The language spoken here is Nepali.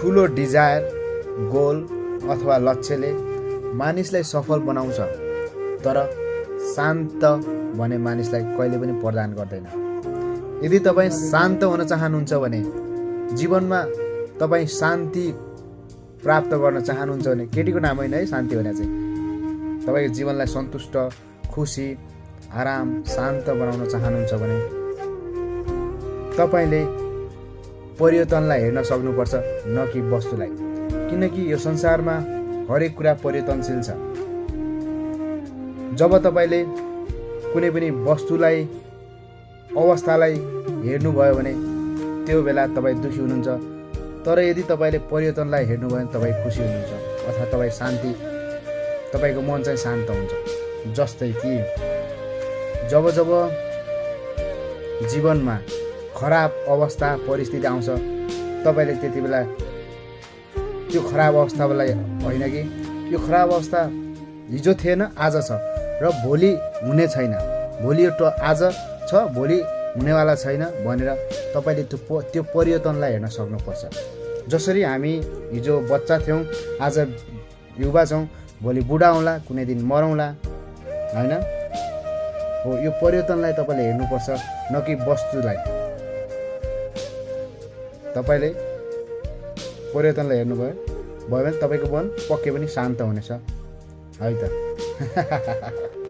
ठुलो डिजायर, गोल अथवा लक्ष्यले मानिसलाई सफल बनाउँछ, तर शान्त भने मानिसलाई कहिले पनि प्रदान गर्दैन। यदि तपाईँ शान्त हुन चाहनुहुन्छ भने, जीवनमा तपाईँ शान्ति प्राप्त गर्न चाहनुहुन्छ भने, केटीको नाम होइन है शान्ति भने चाहिँ, तपाईँको जीवनलाई सन्तुष्ट, खुसी, आराम, शान्त बनाउन चाहनुहुन्छ भने तपाईँले परिवर्तनलाई हेर्न सक्नुपर्छ, न कि वस्तुलाई। किनकि यो संसारमा हरेक कुरा परिवर्तनशील छ। जब तपाईँले कुनै पनि वस्तुलाई, अवस्थालाई हेर्नुभयो भने त्यो बेला तपाईँ दुखी हुनुहुन्छ, तर यदि तपाईँले परिवर्तनलाई हेर्नुभयो भने तपाईँ खुसी हुनुहुन्छ अथवा तपाईँ शान्ति, तपाईँको मन चाहिँ शान्त हुन्छ। जस्तै कि जब जब जीवनमा खराब अवस्था, परिस्थिति आउँछ, तपाईँले त्यति बेला त्यो खराब अवस्थालाई होइन कि यो खराब अवस्था हिजो थिएन, आज छ र भोलि हुने छैन, भोलि यो आज छ, भोलि हुनेवाला छैन भनेर तपाईँले त्यो परिवर्तनलाई हेर्न सक्नुपर्छ। जसरी हामी हिजो बच्चा थियौँ, आज युवा छौँ, भोलि बुढा आउँला, कुनै दिन मरौँला, होइन हो। यो परिवर्तनलाई तपाईँले हेर्नुपर्छ, न कि वस्तुलाई। तपाईँले परिवर्तनलाई हेर्नुभयो भने तपाईँको मन पक्कै पनि शान्त हुनेछ है त।